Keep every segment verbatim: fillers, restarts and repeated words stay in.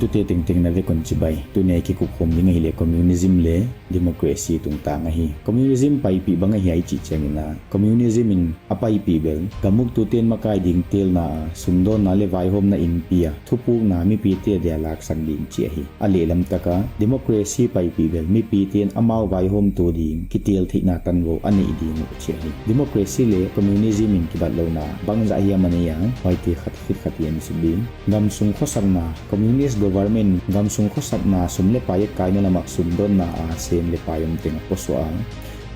Tute tengteng na vek un chibai. Tuni a i kikup khawm ding ahihleh communism leh democracy tungtang ahi. Communism paipih bang ahia i chih chiangin a, communism in a paipih bel gam uktute'n makai ding telna a, sumdawnna leh vaihawmna inpi a, thupukna mipite dia laksak ding chih ahi. A lehlam tak a, democracy paipih bel mipite'n amau vaihawmtu ding kitel theihna tangvou a neih ding uh chih ahi. Democracy leh communism in kibatlouhna bangzah hiam a nei a, huaite khat khit khat i en suk ding. Gamsung khosakna, communist government gamsung khosakna sum leh pai ekkaina lam ah sumdawnna a sem leh pai om teng a posuah a,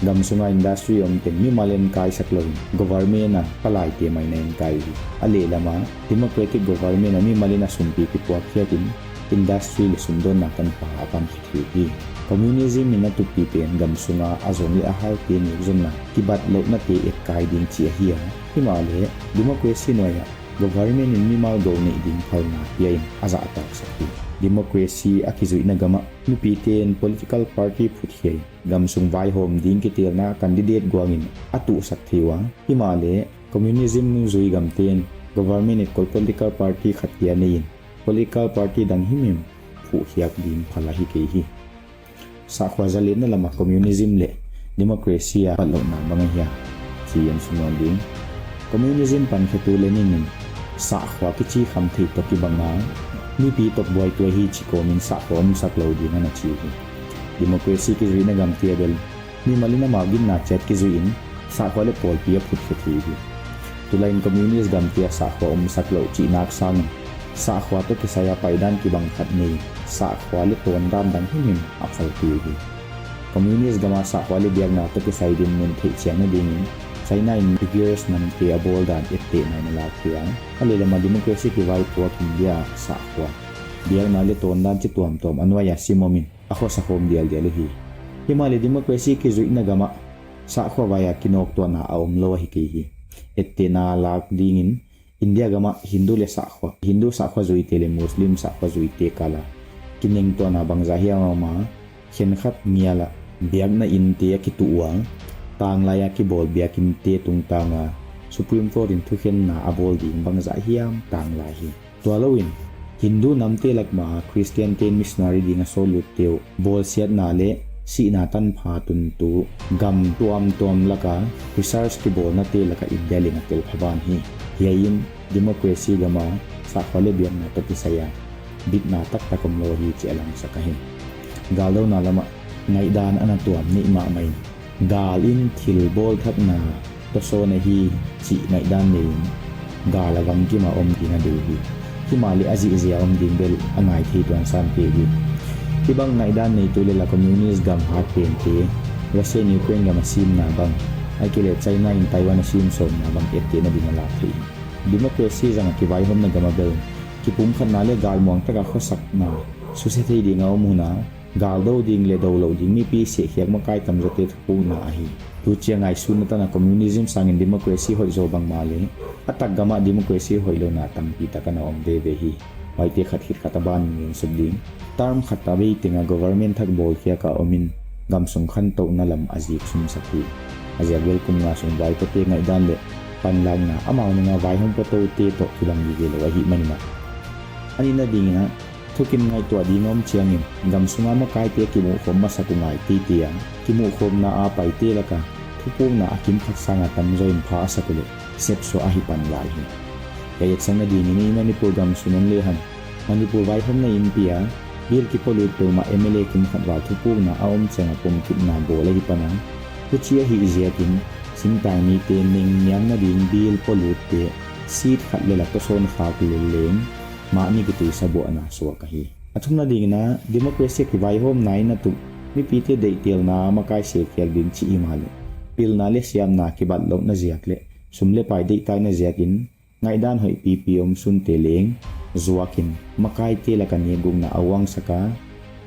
gamsung a industry om teng mimal in kaisak louin government a palaite maina in kai hi. A lehlam a, democratic government a mimal in a sumpi kipuak khiak in industry leh sumdawnna tanpha a pan khit hi. Communism in a tupi pen gamsung a a zong leh a haute nekzonna kibatlouhnate etkai ding chih ahi a, himahleh democracy nuai ah government in mimal gou neih ding phalna pia in a zahtaksak hi. Democracy a kizuihna gam ah mipite'n political party phutkhia in gamsung vaihawm ding kitelna candidate guang in a tuhsak thei ua, himahleh communism zui gamte'n government etkol political party khat kia nei in political party dang himhim phuhkhiak ding phal ahi kei hi. Sahkhua zalenna lam ah communism leh democracy a batlouhna bang ahia chih en suk nawn ding. Communism pankhetu Lenin in sahkhua kichi khamtheih toh kibang a, mipi tokbuaitu ahi chih kawm in sahkhua omsak lou ding ana chi hi. Democracy kizuihna gamte a bel mimal in amau ginna chiat kizuih in sahkhua leh pawlpi a phutkhe thei hi. Tulai in communist gamte a sahkhua omsak louh chihna sang in sahkhua toh kisai a paidan kibang khat nei in sahkhua leh tawndan dang himhim a phal kei hi. Communist gam a sahkhua leh biakna toh kisai dinmun theih chiangna ding in China in Uyghurs namte a bawldan ettehna in a lak hi a, a lehlam a democracy kivaipuak India a sahkhua, biakna leh tawndan chi tuamtuam a nuai a sim om in a khosa khawm dialdial uhi. Himahleh democracy kizuihna gam ah sahkhua vai a kinawktuahna a omlou ahi kei hi. Ettehna lak ding in India gam ah Hindu leh sahkhua, Hindu sahkhua zuite leh Muslim sahkhua zuite kal a kinengtuahna bangzah hiam a om a, khenkhat ngial ah biakna innte a kituh ua, tanglai a kibawl biakinnte tungtang a Supreme Court in thukhenna a bawl ding bangzah hiam tanglai hi. Tualou in Hindu namte lak ma a Christian te'n missionary ding a sawllutte uh bawlsiatna leh sihna tanpha tuntu gam tuamtuam lak a research kibawlnate lak ah India leng a telpha ban hi. Hiai in democracy gam a sahkhua leh biakna toh kisai a bitna taktak omlou hi chih a langsak ahi. Galdona lam ah ngaihdan ana tuam neih mahmah in gal in thil bawlthakna tohsawn ahi chih ngaihdan nei in gal a vangkim a om ding a deih hi. Himahleh a zihziak om ding bel a ngaithei tuansan te hi. Hibang ngaihdan neitu leh la communist gam hatpente, Russia in Ukraine gam a simna bang, ahihkeileh China in Taiwan a sim sawmna bang ettehna ding a lak thei hi. Democracy zang a kivaihawmna gam a bel kipumkhatna leh galmuang tak a khosakna suse thei ding a om hun a, galdou ding leh doulouh ding mipi sehkhiak makai tamzawte thupukna ahi. Tuchia ngaihsutna tan a communism sang in democracy hoih zaw bangmah leh a tak gam ah democracy hoihlouhna tampi tak ana om veve hi. Huaite khat khit khat a ban in en suk ding. Term khat a bei teng a government thak bawlkhiak a om in gamsung khantouhna lam a zik sumsak hi. A ziak bel kum nga sung vaipawte ngaihdan leh panlakna amau nung a vaihawm pawtoute toh kibang gige lou ahihman in a. A nihna ding in a, thukim ngaihtuah ding om chiang in gamsung a makaite kimuhkhawm masak uh ngai teitei a, kimuhkhawmna a paite lak a thupukna a kimkhat sang a tamzaw in pha a sak uleh sepsuah ahi pan lai hi. Ka etsakna ding in i Manipur gam sung en lehang, Manipur vaihawmna inpi a bill kipolut peuhmah M L A kimkhat val thupukna a om chiang a pomkipna bawl ahi pan a, huchi ahih ziak in singtangmite nengniamna ding bill polutte seat khat leh la tohsawn khak lel leng mahni kituisa buahna suak ahi. A thumna ding in a, democracy a kivaihawmna in a tuh mipite deihtelna makai sehkhiak ding chih himahleh pilna leh siamna kibatlouhna ziak leh sum leh pai deihtaina ziak in ngaihdan hoih pipi omsunte leng zuak in makaite lak a nekgukna a uangsak a,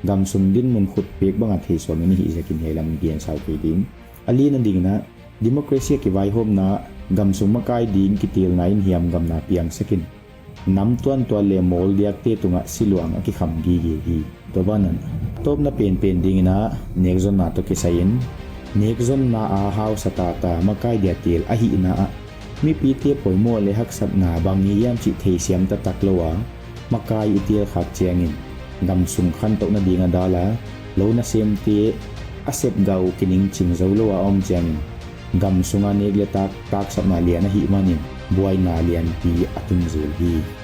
gamsung dinmun khutpek bang a theisuam in i hih ziak in hiai lam gen sau kei ding. A lina ding in a, democracy a kivaihawmna gamsung makai ding kitelna in hiamgamna piangsak in nam tuantuan leh mawl diakte tung ah siluang a kikham gige hi. Tua ban in a, tawpna penpen ding in a, nekzonna toh kisai in nekzonna a hausa tata makai dia tel ahihna ah mipite poimoh leh haksatna bang hi hiam chih theisiam taktak lou a makai i tel khak chiang in gamsung khantouhna ding a dal a, lou nasemte a sepgau kiningching zoulou a om chiangin, gamsung a nek leh tak taksapna lian ahihmanin buaina lianpi a tun zel hi.